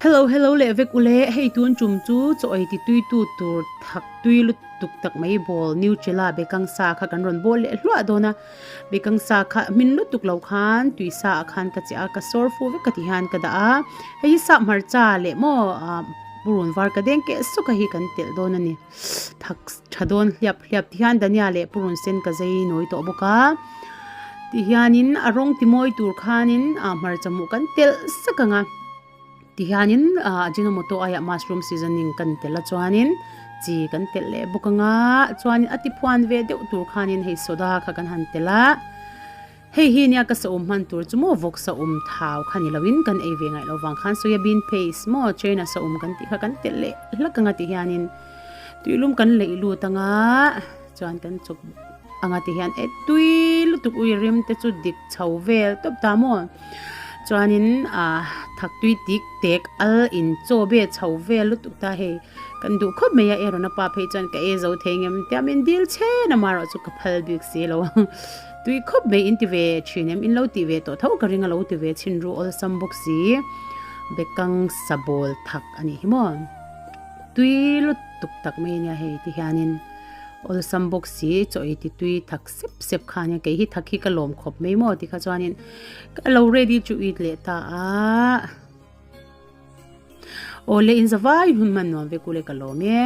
Hello hello leh vek ule, hei tun tum chu chaw ei ti tui tu tur thak tui lutuk tak mai bawl Nutella bekang sa kha kan rawn bawl leh hluah dawn a, bekang sa kha hmin lutuk lo khan tui sa ah khan ka chiah a, ka sawr fu vek ka ti hian ka dah a, hei hi sap hmarcha leh maw ah purun var ka deng keh suk a hi kan telh dawn a ni, thak tha dawn hliap hliap ti hian dania leh purun sen ka zei nawi tawh bawk a, ti hianin a rawng ti mawi tur khanin ah hmarcha hmuh kan telh sak ang a. Tihianin Ajinomoto aiah mushroom seasoning kan telh a chuanin chi kan telh leh bawk anga chuanin a tiphuan ve deuh tur khanin hei soda kha kan han telh a hei hi nia ka saum hman tur chu maw vawk saum thau kha ni loin kan ei ve ngaih loh vang khan soya bean paste maw china saum kan tih kha kan telh leh hlak anga tihianin tuilum kan leih lut anga chuan kan chawp anga tihian e tui lutuk ui rim te chu dik chho vel tawp ta maw. Chuanin ah thak tui tik tek al in chaw be chho vel lutuk ta hei kan duh khawp mai a Aaron a pa phei chuan ka e zo thei ngem tia min dil chen a marawh chu ka phal bik si lo tui khawp mai in ti ve thin em in lo tih ve tawh tho ka ring a lo ti ve chhin ru awlsam bawk si bekang sabawl thak a nih hi maw tui lutuk tak mai ania hei ti hianin awlsam bawk si chaw ei ti tui thak sep sep kha ania kei hi thak hi ka lawm khawp mai maw ti kha chuanin. Ka lo ready to eat leh ta a. Awle in zavai hun hman nuam vek ule ka lawm e.